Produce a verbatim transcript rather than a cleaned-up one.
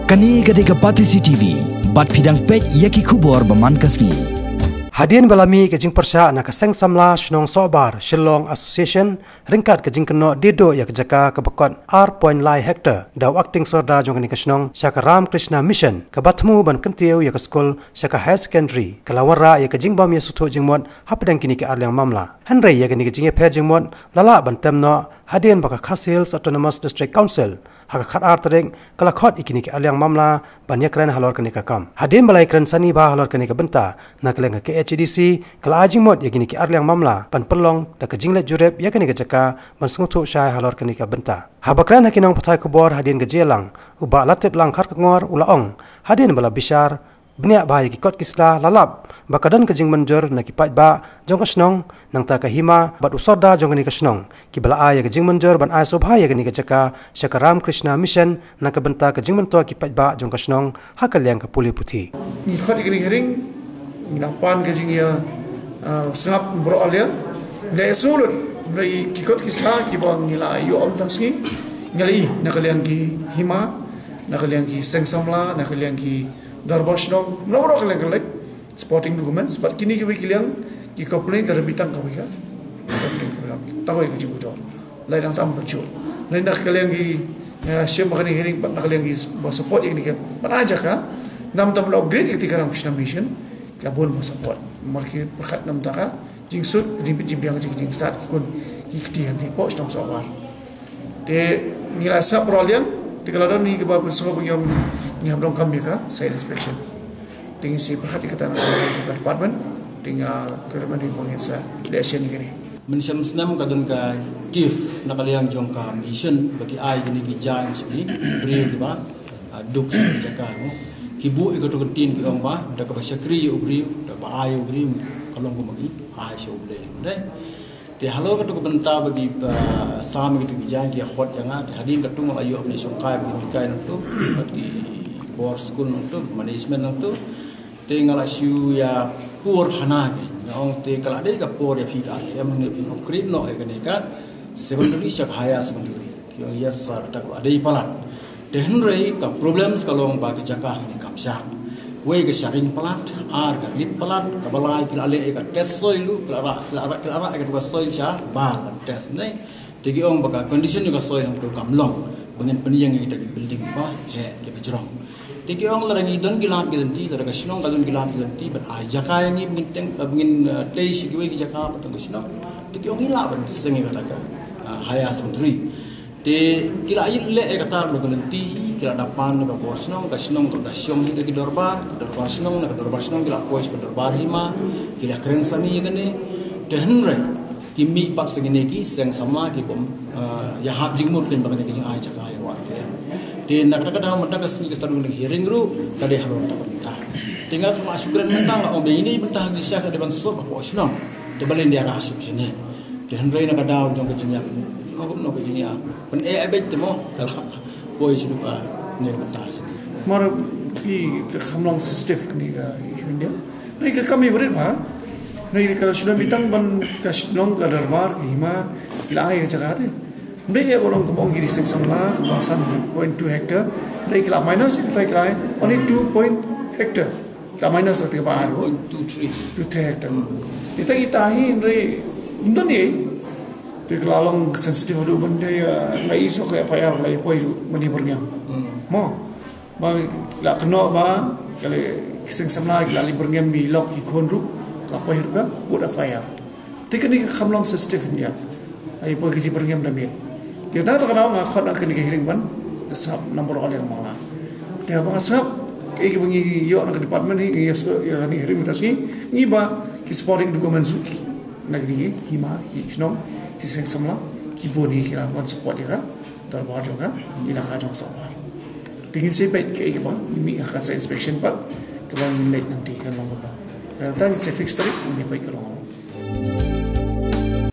Kane ka dei ka Batesi T V, bad phi dang peit ïa ki khubor ba man ka sngi. Hadien ba la mih ka jingpyrshah na ka Seng Samla Shnong Sohbar Shillong Association ryngkat ka jingkynnoh die duh ïa ka jaka kaba kot ar point lai hektar da u Acting Sordar jong kane ka shnong sha ka Ramakrishna Mission kaba thmu ban kyntiew ïa ka skul sha ka Higher Secondary, ka la wanrah ïa ka jingbym ïasngewthuh jingmut hapdeng kine ki arliang mamla. Hynrei ïa kane ka jingïapher jingmut la lah ban tem noh hadien ba ka Khasi Hills Autonomous District Council ha ka khatar tarik ka la khot ïa kine ki arliang mamla ban ïakren halor kane ka kam. Hadien ba la ïakren sani bha halor kane ka bynta, na ka liang ka K H A D C ka la ai jingmut ïa kine ki arliang mamla ban pynlong da ka jingleit jurip ïa kane ka jaka ban sngewthuh shai halor kane ka bynta. Haba kren ha ki nongpathai khubor hadien ka jingïalang, u Bah Latiplang Kharkongor u la ong, hadien ba la bishar bniah bha ïa ki kot ki sla, la lap ba ka don ka jingmynjur na ki paidbah jong ka shnong, nangta ka hima bad u sordar jong kane ka shnong, kiba la ai ïa ka jingmynjur ban ai sngewbha ïa kane ka jaka sha ka Ramakrishna Mission na ka bynta ka jingmyntoi ki paidbah jong ka shnong ha ka liang ka pule puthi. Ngi khot ïa kane ka hearing, ngi la pan ka jingïa, ah, sngap baroh arliang. Ngi la ïa sngewlut, ngi la ïa ki kot ki sla kiba ngi la ïoh ym tang sngi. Ngi la ïa na ka liang ki hima, na ka liang ki seng samla, na ka liang ki dorbar shnong, na baroh ka liang ka leit, supporting documents, bad kine kiwei ki liang ki complain ka rem tang kawei ka, tang kawei ka jingmyntoi. Lai dang tam ba shu. Lai na ka liang ki, eh, shim ba kane hearing, bad na ka liang ki ba support ïa kane ka, bad ai jaka, nam tam la upgrade ïa ka Ramakrishna Mission, ki la bun ba support. Mar ki pyrkhat nam ta ka jingsut, jingpit jingbiang, jing, jingstad ki khun ki kti hangtei hapoh shnong Sohbar. Te ngi la sngap baroh arliang, te ka la don ni kaba pynsngew ba ngi ong ngi hap donkam ïa ka site inspection. Te ngi sa pyrkhat ïa kata na ka department, te nga kyrmen ïa ba ngin sa leh sien ïa kane. Mynshem snem ka don ka gift na ka liang jong ka mission ba ki ai kine ki jaiñ sha ki briew kiba, ah, duk sha ki jaka mo. Ki buh ïa kato ka ktien ki ong ba da kaba shakri ïa u briew, da kaba ai ïa u briew, ka long kumba ki ai sha U Blei. Dei. Te halor kato ka bynta ba ki, ah, sam ïa kito ki jaiñ ki ïa khot ïa nga, te hadien katto nga la ïoh ban ïa shongkai bad ki nonghikai nangto, bad ki bor skul nangto, management nangto. Te nga la shu ïa pur khana ki, nga ong te ka la dei ka por ïa phi ka R K M hangne phin ong khrip noh ïa kane ka secondary sha ka higher secondary. Ki ong ïa sa kata ka la dei palat. Te hynrei ka problems ka long ba ka jaka hangne kam shah. Wei ka shah ring palat, ar ka rit palat, kaba lai ki la leh ïa ka test soil ruh, ki la rah, ki la rah, ki la rah ïa ka soil sha bar ban test ne. Te ki ong ba ka condition jong ka soil hangto kam long ba ngin pynïeng ïa kita ki building kiba heh kiba jrong. Te ki ong lada ngi don ki lad ki lynti, lada ka shnong ka don ki lad ki lynti ban ai jaka ïa ngi ba ngin teng, ba ngin, eh, tei sha kiwei ki jaka ba tang ka shnong. Te ki ong ngi lah ban seng ïa kata ka, ah, higher secondary. Te ki la ïa leh ïa kata ruh ka lynti hi, ki la da pan na ka bor shnong, ka shnong ka da shong hi da ki dorbar, ka dorbar shnong, na ka dorbar shnong ki la poi sha ka dorbar hima, ki la kren sani ïa kane. Te hynrei ki mih pat sha kine ki seng samla ki bym, eh, ïahap jingmut kein ba kane ka jingai jaka ïa u R K M. Te na kata ka daw mynta ka sngi ka stad hearing ruh ka dei halor kata ka bynta. Te nga ruh nga shu kren mynta nga ong ba ine i bynta ha ki sha ka dei ban sop hapoh shnong. Te balei nda ïa rah shuh shane. Te hynrei na ka daw jong ka jingïa, no, no ka jingïa pyneh beit te mo ka la poi sha ka ngi bynta shane. Mar phi ka kham long sensitive kane ka issue India. Hynrei ka kam i barit bha. Hynrei ka la shu don mitang ban ka shnong ka dorbar ka hima ki la ai ka jaka te. Hynrei ïa ka long ka bong ki di seng samla ka ba san point two hectare. Hynrei ki la minus ïa ka tai ki la ai only two point hectare. Ki la minus ïa ka ba ar. Point two three. Two three hectare. Hmm. Ita ita hi hynrei ym don ei. Te ka la long sensitive haduh ban dei, eh, nga i suk ka F I R la i poi ruh ban i byrngem. Hmm. Mo. Ba la kynnoh ba ka le ki seng samla ki la li byrngem i lok ki khun ruh, la poi ruh ka put F I R. Te kane ka kham long sensitive India. Ai poi ka jingpyrngem da miet. Te da ta ka daw nga khot na kane ka hearing ban sngap number one yang mala. Te ba nga sngap ka, ka ba ngi ïoh na ka department hi ngi ïoh ïa kane hearing ta si ngi ba ki supporting documents ki na kane hima hi shnong ki seng samla ki bun hi ki la ban support ïa ka dorbar jong ka ilaka jong Sohbar. Te ngin sa peit kaei kaba ngin mih ha ka site inspection pat kaba ngin leit nanti kan long kaba. Ka ta ngin sa fix tarik ngin peit ka long.